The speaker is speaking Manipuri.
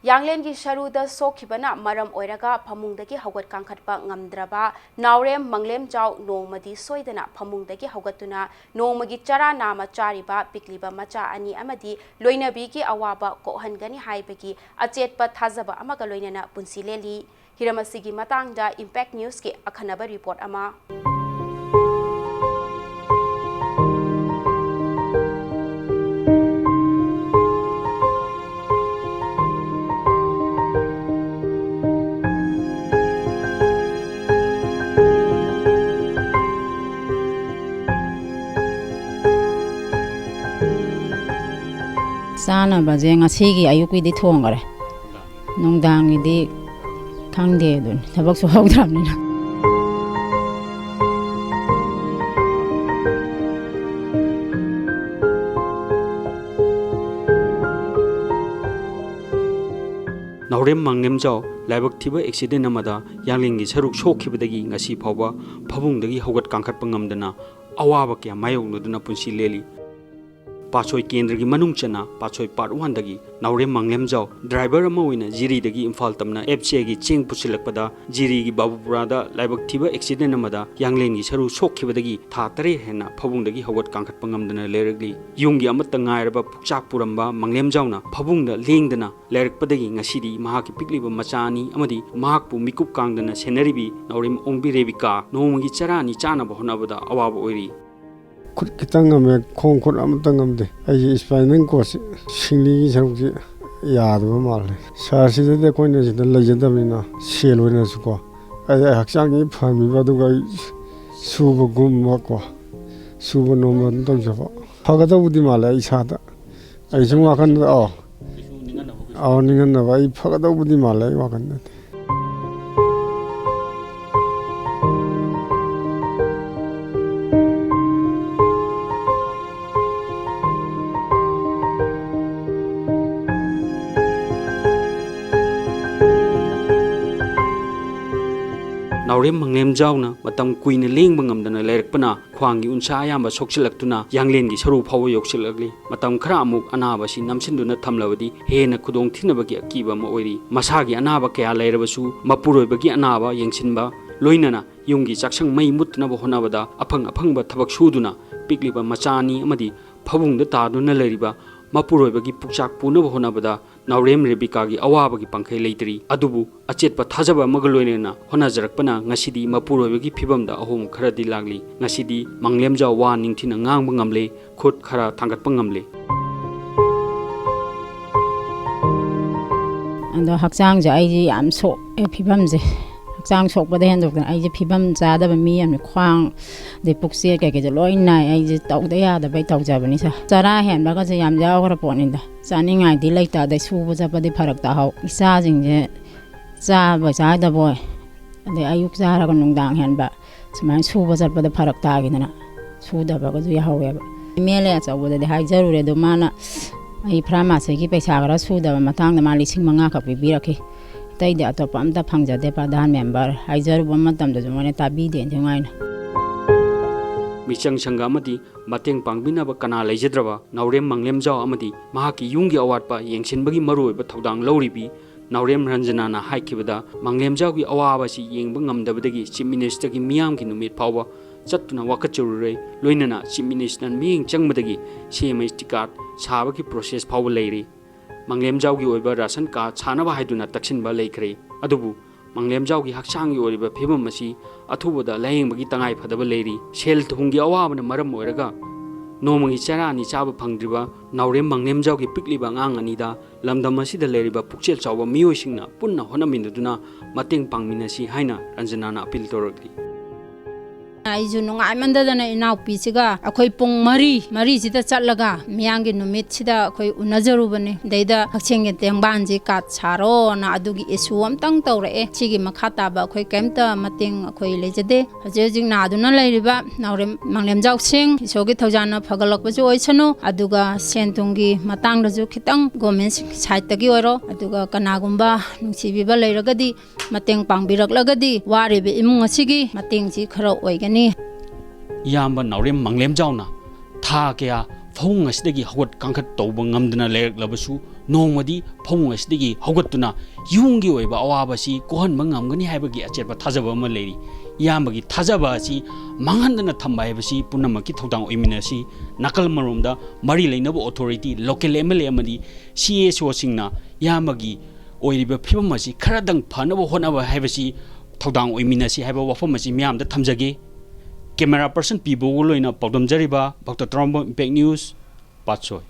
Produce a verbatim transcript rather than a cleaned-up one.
ꯌꯥꯡꯂꯦꯟꯒꯤ ꯁꯔꯨꯗ ꯁꯣꯛꯈꯤꯕꯅ ꯃꯔꯝ ꯑꯣꯏꯔꯒ ꯐꯃꯨꯡꯗꯒꯤ ꯍꯧꯒꯠ ꯀꯥꯡꯈꯠꯄ ꯉꯝꯗ꯭ꯔꯕ ꯅꯥꯎꯔꯦꯝ ꯃꯪꯂꯦꯝꯖꯥꯎ ꯅꯣꯡꯃꯗꯤ ꯁꯣꯏꯗꯅ ꯐꯃꯨꯡꯗꯒꯤ ꯍꯧꯒꯠꯇꯨꯅ ꯅꯣꯡꯃꯒꯤ ꯆꯔꯥ ꯅꯥꯝꯃ ꯆꯥꯔꯤꯕ ꯄꯤꯛꯂꯤꯕ ꯃꯆꯥ ꯑꯅꯤ ꯑꯃꯗꯤ ꯂꯣꯏꯅꯕꯤꯒꯤ ꯑꯋꯥꯕ ꯀꯣꯛꯍꯟꯒꯅꯤ ꯍꯥꯏꯕꯒꯤ ꯑꯆꯦꯠꯄ ꯊꯥꯖꯕ ꯑꯃꯒ ꯂꯣꯏꯅꯅ ꯄꯨꯟꯁꯤ ꯂꯦꯜꯂꯤ꯫ ꯍꯤꯔꯝ ꯑꯁꯤꯒꯤ ꯃꯇꯥꯡꯗ Impact News ꯀꯤ ꯑꯈꯟꯅꯕ report ꯑꯃ꯫ ꯆꯥꯅꯕꯁꯦ ꯉꯁꯤꯒꯤ ꯑꯌꯨꯛꯀꯤꯗꯤ ꯊꯣꯡꯈꯔꯦ, ꯅꯨꯡꯗꯥꯡꯒꯤꯗꯤ ꯈꯪꯗꯦ, ꯑꯗꯨꯅꯤ ꯊꯕꯛꯁꯨ ꯍꯧꯗ꯭ꯔꯕꯅꯤꯅ꯫ ꯅꯥꯎꯔꯦꯝ ꯃꯪꯂꯦꯝꯖꯥꯎ ꯂꯥꯏꯕꯛ ꯊꯤꯕ ꯑꯦꯛꯁꯤꯗꯦꯟ ꯑꯃꯗ ꯌꯥꯡꯂꯦꯟꯒꯤ ꯁꯔꯨꯛ ꯁꯣꯛꯈꯤꯕꯗꯒꯤ ꯉꯁꯤ ꯐꯥꯎꯕ ꯐꯃꯨꯡꯗꯒꯤ ꯍꯧꯒꯠ ꯀꯥꯡꯈꯠꯄ ꯉꯝꯗꯅ ꯑꯋꯥꯕ ꯀꯌꯥ ꯃꯥꯌꯣꯛꯅꯗꯨꯅ ꯄꯨꯟꯁꯤ ꯂꯦꯜꯂꯤ꯫ ꯄꯥꯠꯁꯣꯏ ꯀꯦꯟꯗ꯭ꯔꯒꯤ ꯃꯅꯨꯡ ꯆꯟꯅ ꯄꯥꯠꯁꯣꯏ ꯄꯥꯔꯠ ꯋꯥꯟꯗꯒꯤ ꯅꯥꯎꯔꯦꯝ ꯃꯪꯂꯦꯝꯖꯥꯎ ꯗ꯭ꯔꯥꯏꯚꯔ ꯑꯃ ꯑꯣꯏꯅ ꯖꯤꯔꯤꯗꯒꯤ ꯏꯝꯐꯥꯜ ꯇꯝꯅ ꯑꯦꯐ ꯁꯤ ꯑꯥꯏꯒꯤ ꯆꯦꯡ ꯄꯨꯁꯤꯜꯂꯛꯄꯗ ꯖꯤꯔꯤꯒꯤ ꯕꯥꯕꯨꯄꯨꯔꯥꯗ ꯂꯥꯏꯕꯛ ꯊꯤꯕ ꯑꯦꯛꯁꯤꯗꯦꯟ ꯑꯃꯗ ꯌꯥꯡꯂꯦꯟꯒꯤ ꯁꯔꯨ ꯁꯣꯛꯈꯤꯕꯗꯒꯤ ꯊꯥ ꯇꯔꯦꯠ ꯍꯦꯟꯅ ꯐꯃꯨꯡꯗꯒꯤ ꯍꯧꯒꯠ ꯀꯥꯡꯈꯠꯄ ꯉꯝꯗꯅ ꯂꯩꯔꯛꯂꯤ꯫ ꯌꯨꯝꯒꯤ ꯑꯃꯠꯇ ꯉꯥꯏꯔꯕ ꯄꯨꯛꯆꯥꯛ ꯄꯨꯔꯝꯕ ꯃꯪꯂꯦꯝꯖꯥꯎꯅ ꯐꯃꯨꯡꯗ ꯂꯦꯡꯗꯅ ꯂꯩꯔꯛꯄꯗꯒꯤ ꯉꯁꯤꯗꯤ ꯃꯍꯥꯛꯀꯤ ꯄꯤꯛꯂꯤꯕ ꯃꯆꯥ ꯑꯅꯤ ꯑꯃꯗꯤ ꯃꯍꯥꯛꯄꯨ ꯃꯤꯀꯨꯞ ꯀꯥꯡꯗꯅ ꯁꯦꯟꯅꯔꯤꯕꯤ ꯅꯥꯎꯔꯦꯝ ꯑꯣꯡꯕꯤ ꯔꯦꯕꯤꯀꯥ ꯅꯣꯡꯃꯒꯤ ꯆꯔꯥ ꯑꯅꯤ ꯆꯥꯅꯕ ꯍꯣꯠꯅꯕꯗ ꯑꯋꯥꯕ ꯑꯣꯏꯔꯤ꯫ ꯈꯨꯠ ꯈꯤꯇꯪ ꯉꯝꯃꯦ, ꯈꯣꯡ ꯈꯨꯠ ꯑꯃꯠꯇ ꯉꯝꯗꯦ꯫ ꯑꯩꯒꯤ spinal cord ꯁꯤ, ꯁꯤꯡꯂꯤꯒꯤ ꯁꯔꯨꯛꯁꯤ ꯌꯥꯗꯕ ꯃꯥꯜꯂꯦ꯫ ꯁꯍꯔꯁꯤꯗꯗꯤ ꯑꯩꯈꯣꯏꯅ ꯁꯤꯗ ꯂꯩꯖꯗꯕꯅꯤꯅ, ꯁꯦꯜ ꯑꯣꯏꯅꯁꯨꯀꯣ, ꯑꯩ ꯍꯛꯆꯥꯡꯒꯤ ꯐꯍꯟꯕꯤꯕ, ꯑꯗꯨꯒ ꯑꯩ ꯁꯨꯕꯒꯨꯝꯕꯀꯣ, ꯁꯨꯕ ꯅꯣꯝꯕ ꯑꯗꯨꯝ ꯇꯧꯖꯕ꯫ ꯐꯒꯗꯧꯕꯗꯤ ꯃꯥꯜꯂꯦ ꯑꯩ ꯏꯁꯥꯗ꯫ ꯑꯩ ꯁꯨꯝ ꯋꯥꯈꯜꯗ, ꯑꯧ, ꯑꯧ, ꯅꯤꯡꯍꯟꯅꯕ, ꯑꯩ ꯐꯒꯗꯧꯕꯗꯤ ꯃꯥꯜꯂꯦ ꯑꯩ ꯋꯥꯈꯜꯗꯗꯤ꯫ ꯅꯥꯎꯔꯦꯝ ꯃꯪꯂꯦꯝꯖꯥꯎꯅ ꯃꯇꯝ ꯀꯨꯏꯅ ꯂꯦꯡꯕ ꯉꯝꯗꯅ ꯂꯩꯔꯛꯄꯅ ꯈ꯭ꯋꯥꯡꯒꯤ ꯎꯟꯁꯥ ꯑꯌꯥꯝꯕ ꯁꯣꯛꯆꯤꯜꯂꯛꯇꯨꯅ ꯌꯥꯡꯂꯦꯟꯒꯤ ꯁꯔꯨ ꯐꯥꯎꯕ ꯌꯧꯁꯤꯜꯂꯛꯂꯤ꯫ ꯃꯇꯝ ꯈꯔ ꯑꯃꯨꯛ ꯑꯅꯥꯕ ꯑꯁꯤ ꯅꯝꯁꯤꯟꯗꯨꯅ ꯊꯝꯂꯕꯗꯤ ꯍꯦꯟꯅ ꯈꯨꯗꯣꯡꯊꯤꯅꯕꯒꯤ ꯑꯀꯤꯕ ꯑꯃ ꯑꯣꯏꯔꯤ꯫ ꯃꯁꯥꯒꯤ ꯑꯅꯥꯕ ꯀꯌꯥ ꯂꯩꯔꯕꯁꯨ ꯃꯄꯨꯔꯣꯏꯕꯒꯤ ꯑꯅꯥꯕ ꯌꯦꯡꯁꯤꯟꯕ, ꯂꯣꯏꯅꯅ ꯌꯨꯝꯒꯤ ꯆꯥꯛꯁꯪ ꯃꯩ ꯃꯨꯠꯇꯅꯕ ꯍꯣꯠꯅꯕꯗ ꯑꯐꯪ ꯑꯐꯪꯕ ꯊꯕꯛ ꯁꯨꯗꯨꯅ ꯄꯤꯛꯂꯤꯕ ꯃꯆꯥ ꯑꯅꯤ ꯑꯃꯗꯤ ꯐꯃꯨꯡꯗ ꯇꯥꯗꯨꯅ ꯂꯩꯔꯤꯕ ꯃꯄꯨꯔꯣꯏꯕꯒꯤ ꯄꯨꯛꯆꯥꯛ ꯄꯨꯅꯕ ꯍꯣꯠꯅꯕꯗ ꯅꯥꯎꯔꯦꯝ ꯔꯦꯕꯤꯀꯥꯒꯤ ꯑꯋꯥꯕꯒꯤ ꯄꯥꯡꯈꯩ ꯂꯩꯇ꯭ꯔꯤ꯫ ꯑꯗꯨꯕꯨ ꯑꯆꯦꯠꯄ ꯊꯥꯖꯕ ꯑꯃꯒ ꯂꯣꯏꯅꯅ ꯍꯣꯠꯅꯖꯔꯛꯄꯅ ꯉꯁꯤꯗꯤ ꯃꯄꯨꯔꯣꯏꯕꯒꯤ ꯐꯤꯕꯝꯗ ꯑꯍꯣꯡꯕ ꯈꯔꯗꯤ ꯂꯥꯛꯂꯤ꯫ ꯉꯁꯤꯗꯤ ꯃꯪꯂꯦꯝꯖꯥꯎ ꯋꯥ ꯅꯤꯡꯊꯤꯅ ꯉꯥꯡꯕ ꯉꯝꯂꯦ, ꯈꯨꯠ ꯈꯔ ꯊꯥꯡꯒꯠꯄ ꯉꯝꯂꯦ꯫ ꯑꯗꯣ ꯍꯛꯆꯥꯡꯁꯦ ꯑꯩꯁꯦ ꯌꯥꯝ ꯁꯣꯛꯑꯦ ꯐꯤꯕꯝꯁꯦ꯫ ꯍꯛꯆꯥꯡ ꯁꯣꯛꯄꯗ ꯍꯦꯟꯗꯣꯛꯇꯅ ꯑꯩꯁꯦ ꯐꯤꯕꯝ ꯆꯥꯗꯕ ꯃꯤ ꯑꯃꯅꯤ꯫ ꯈ꯭ꯋꯥꯡ ꯑꯗꯩ ꯄꯨꯛꯆꯦꯜ ꯀꯩꯀꯩꯁꯦ ꯂꯣꯏ ꯅꯥꯏ꯫ ꯑꯩꯁꯦ ꯇꯧꯗ ꯌꯥꯗꯕꯩ ꯇꯧꯖꯕꯅꯤ ꯁꯥꯔ꯫ ꯆꯔꯥ ꯍꯦꯟꯕꯒꯁꯦ ꯌꯥꯝ ꯌꯥꯎꯈ꯭ꯔ ꯄꯣꯠꯅꯤꯗ꯫ ꯆꯥꯅꯤꯡꯉꯥꯏꯗꯤ ꯂꯩꯇ, ꯑꯗꯩ ꯁꯨꯕ ꯆꯠꯄꯗꯤ ꯐꯔꯛ ꯇꯥꯍꯧ꯫ ꯏꯆꯥꯁꯤꯡꯁꯦ ꯆꯥꯕ ꯆꯥꯗꯕꯣꯏ, ꯑꯗꯩ ꯑꯌꯨꯛ ꯆꯥꯔꯒ ꯅꯨꯡꯗꯥꯡ ꯍꯦꯟꯕ, ꯁꯨꯃꯥꯏꯅ ꯁꯨꯕ ꯆꯠꯄꯗ ꯐꯔꯛ ꯇꯥꯈꯤꯗꯅ ꯁꯨꯗꯕꯒꯁꯨ ꯌꯥꯎꯍꯧꯋꯦꯕ꯫ ꯑꯦꯝ ꯑꯦꯜ ꯑꯦ ꯑꯆꯧꯕꯗꯗꯤ ꯍꯥꯏꯖꯔꯨꯔꯦ, ꯑꯗꯣ ꯃꯥꯅ ꯑꯩ ꯐꯥꯔꯃꯥꯁꯤꯒꯤ ꯄꯩꯁꯥ ꯈꯔ ꯁꯨꯗꯕ ꯃꯇꯥꯡꯗ ꯃꯥ ꯂꯤꯁꯤꯡ ꯃꯉꯥ ꯈꯛ ꯄꯤꯕꯤꯔꯛꯈꯤ꯫ ꯑꯇꯩꯗꯤ ꯑꯇꯣꯞꯄ ꯑꯝꯇ ꯐꯪꯖꯗꯦ ꯄ꯭ꯔꯙꯥꯟ ꯃꯦꯝꯕꯔ꯫ ꯍꯥꯏꯖꯔꯨꯕ ꯃꯇꯝꯗꯁꯨ ꯃꯣꯏꯅ ꯇꯥꯕꯤꯗꯦ ꯏꯟꯊꯤ ꯅꯨꯡꯉꯥꯏꯅ꯫ ꯃꯤꯆꯪ ꯁꯪꯒ ꯑꯃꯗꯤ ꯃꯇꯦꯡ ꯄꯥꯡꯕꯤꯅꯕ ꯀꯅꯥ ꯂꯩꯖꯗ꯭ꯔꯕ ꯅꯥꯎꯔꯦꯝ ꯃꯪꯂꯦꯝꯖꯥꯎ ꯑꯃꯗꯤ ꯃꯍꯥꯛꯀꯤ ꯌꯨꯝꯒꯤ ꯑꯋꯥꯠꯄ ꯌꯦꯡꯁꯤꯟꯕꯒꯤ ꯃꯔꯨꯑꯣꯏꯕ ꯊꯧꯗꯥꯡ ꯂꯧꯔꯤꯕꯤ ꯅꯥꯎꯔꯦꯝ ꯔꯟꯖꯅꯥꯅ ꯍꯥꯏꯈꯤꯕꯗ, ꯃꯪꯂꯦꯝꯖꯥꯎꯒꯤ ꯑꯋꯥꯕ ꯑꯁꯤ ꯌꯦꯡꯕ ꯉꯝꯗꯕꯗꯒꯤ ꯆꯤꯐ ꯃꯤꯅꯤꯁꯇꯔꯒꯤ ꯃꯤꯌꯥꯝꯒꯤ ꯅꯨꯃꯤꯠ ꯐꯥꯎꯕ ꯆꯠꯇꯨꯅ ꯋꯥꯀꯠꯆꯔꯨꯔꯦ꯫ ꯂꯣꯏꯅꯅ ꯆꯤꯐ ꯃꯤꯅꯤꯁꯇꯔ ꯃꯤꯠꯌꯦꯡ ꯆꯪꯕꯗꯒꯤ ꯁꯤ ꯑꯦꯝ ꯑꯩꯆ ꯇꯤ ꯀꯥꯔꯗ ꯁꯥꯕꯒꯤ ꯄ꯭ꯔꯣꯁꯦꯁ ꯐꯥꯎꯕ ꯂꯩꯔꯤ꯫ ꯃꯪꯂꯦꯝꯖꯥꯎꯒꯤ ꯑꯣꯏꯕ ꯔꯥꯁꯟ ꯀꯥꯔꯗ ꯁꯥꯅꯕ ꯍꯥꯏꯗꯨꯅ ꯇꯛꯁꯤꯟꯕ ꯂꯩꯈ꯭ꯔꯦ꯫ ꯑꯗꯨꯕꯨ ꯃꯪꯂꯦꯝꯖꯥꯎꯒꯤ ꯍꯛꯆꯥꯡꯒꯤ ꯑꯣꯏꯔꯤꯕ ꯐꯤꯕꯝ ꯑꯁꯤ ꯑꯊꯨꯕꯗ ꯂꯥꯌꯦꯡꯕꯒꯤ ꯇꯉꯥꯏ ꯐꯗꯕ ꯂꯩꯔꯤ꯫ ꯁꯦꯜ ꯊꯨꯝꯒꯤ ꯑꯋꯥꯕꯅ ꯃꯔꯝ ꯑꯣꯏꯔꯒ ꯅꯣꯡꯃꯒꯤ ꯆꯔꯥ ꯑꯅꯤ ꯆꯥꯕ ꯐꯪꯗ꯭ꯔꯤꯕ ꯅꯥꯎꯔꯦꯝ ꯃꯪꯂꯦꯝꯖꯥꯎꯒꯤ ꯄꯤꯛꯂꯤꯕ ꯑꯉꯥꯡ ꯑꯅꯤꯗ ꯂꯝꯗꯝ ꯑꯁꯤꯗ ꯂꯩꯔꯤꯕ ꯄꯨꯛꯆꯦꯜ ꯆꯥꯎꯕ ꯃꯤꯑꯣꯏꯁꯤꯡꯅ ꯄꯨꯟꯅ ꯍꯣꯠꯅꯃꯤꯟꯅꯗꯨꯅ ꯃꯇꯦꯡ ꯄꯥꯡꯃꯤꯟꯅꯁꯤ ꯍꯥꯏꯅ ꯔꯟꯖꯅꯥꯅ ꯑꯄꯤꯜ ꯇꯧꯔꯛꯂꯤ꯫ ꯑꯩꯁꯨ ꯅꯨꯡꯉꯥꯏꯃꯟꯗꯗꯅ ꯏꯅꯥꯎꯄꯤꯁꯤꯒ ꯑꯩꯈꯣꯏ ꯄꯨꯡ ꯃꯔꯤ, ꯃꯔꯤꯁꯤꯗ ꯆꯠꯂꯒ ꯃꯤꯌꯥꯝꯒꯤ ꯅꯨꯃꯤꯠꯁꯤꯗ ꯑꯩꯈꯣꯏ ꯎꯅꯖꯔꯨꯕꯅꯤ꯫ ꯑꯗꯩꯗ ꯀꯛꯆꯤꯡꯒꯤ ꯇꯦꯡꯕꯥꯟꯁꯤ ꯀꯥꯠ ꯁꯥꯔꯣꯅ ꯑꯗꯨꯒꯤ ꯏꯁꯨ ꯑꯝꯇꯪ ꯇꯧꯔꯛꯑꯦ꯫ ꯁꯤꯒꯤ ꯃꯈꯥ ꯇꯥꯕ ꯑꯩꯈꯣꯏ ꯀꯩꯝꯇ ꯃꯇꯦꯡ ꯑꯩꯈꯣꯏ ꯂꯩꯖꯗꯦ꯫ ꯍꯧꯖꯤꯛ ꯍꯧꯖꯤꯛ ꯅꯥꯗꯨꯅ ꯂꯩꯔꯤꯕ ꯅꯥꯎꯔꯦꯝ ꯃꯥꯡꯂꯦꯝꯖꯥꯎ ꯁꯤꯡ, ꯏꯁꯣꯔꯒꯤ ꯊꯧꯖꯥꯜꯅ ꯐꯒꯠꯂꯛꯄꯁꯨ ꯑꯣꯏꯁꯅꯨ, ꯑꯗꯨꯒ ꯁꯦꯟ ꯊꯨꯝꯒꯤ ꯃꯇꯥꯡꯗꯁꯨ ꯈꯤꯇꯪ ꯒꯣꯔꯃꯦꯟ ꯁꯥꯏꯠꯇꯒꯤ ꯑꯣꯏꯔꯣ, ꯑꯗꯨꯒ ꯀꯅꯥꯒꯨꯝꯕ ꯅꯨꯡꯁꯤꯕꯤꯕ ꯂꯩꯔꯒꯗꯤ ꯃꯇꯦꯡ ꯄꯥꯡꯕꯤꯔꯛꯂꯒꯗꯤ ꯋꯥꯔꯤꯕ ꯏꯃꯨꯡ ꯑꯁꯤꯒꯤ ꯃꯇꯦꯡꯁꯤ ꯈꯔ ꯑꯣꯏꯒꯅꯤ꯫ ꯏꯌꯥꯝꯕ ꯅꯥꯎꯔꯦꯝ ꯃꯥꯡꯂꯦꯝꯖꯥꯎꯅ ꯊꯥ ꯀꯌꯥ ꯐꯃꯨꯡ ꯑꯁꯤꯗꯒꯤ ꯍꯧꯒꯠ ꯀꯥꯡꯈꯠ ꯇꯧꯕ ꯉꯝꯗꯅ ꯂꯩꯔꯛꯂꯕꯁꯨ, ꯅꯣꯡꯃꯗꯤ ꯐꯃꯨꯡ ꯑꯁꯤꯗꯒꯤ ꯍꯧꯒꯠꯇꯨꯅ ꯌꯨꯝꯒꯤ ꯑꯣꯏꯕ ꯑꯋꯥꯕꯁꯤ ꯀꯣꯛꯍꯟꯕ ꯉꯝꯒꯅꯤ ꯍꯥꯏꯕꯒꯤ ꯑꯆꯦꯠꯄ ꯊꯥꯖꯕ ꯑꯃ ꯂꯩꯔꯤ꯫ ꯏꯌꯥꯝꯕꯒꯤ ꯊꯥꯖꯕ ꯑꯁꯤ ꯃꯥꯡꯍꯟꯗꯅ ꯊꯝꯕ ꯍꯥꯏꯕꯁꯤ ꯄꯨꯝꯅꯃꯛꯀꯤ ꯊꯧꯗꯥꯡ ꯑꯣꯏꯃꯤꯟꯅꯁꯤ꯫ ꯅꯥꯀꯜ ꯑꯃꯔꯣꯝꯗ ꯃꯔꯤ ꯂꯩꯅꯕ authority, local M L A ꯑꯃꯗꯤ ꯁꯤ ꯑꯦꯁ ꯑꯣꯁꯤꯡꯅ ꯏꯌꯥꯝꯕꯒꯤ ꯑꯣꯏꯔꯤꯕ ꯐꯤꯕꯝ ꯑꯁꯤ ꯈꯔꯗꯪ ꯐꯅꯕ ꯍꯣꯠꯅꯕ ꯍꯥꯏꯕꯁꯤ ꯊꯧꯗꯥꯡ ꯑꯣꯏꯃꯤꯟꯅꯁꯤ ꯍꯥꯏꯕ ꯋꯥꯐꯝ ꯑꯁꯤ ꯃꯤꯌꯥꯝꯗ ꯊꯝꯖꯒꯦ꯫ ꯀꯦꯃꯦꯔꯥ ꯄꯔꯁꯟ ꯄꯤ ꯕꯣꯒꯣꯜ ꯑꯣꯏꯅ ꯄꯥꯎꯗꯝꯖꯔꯤꯕ ꯚꯛꯇ ꯇꯔꯥꯝꯕꯝ, ꯏꯝꯄꯦꯛ ꯅ꯭ꯌꯨꯁ, ꯄꯥꯠꯁꯣꯏ꯫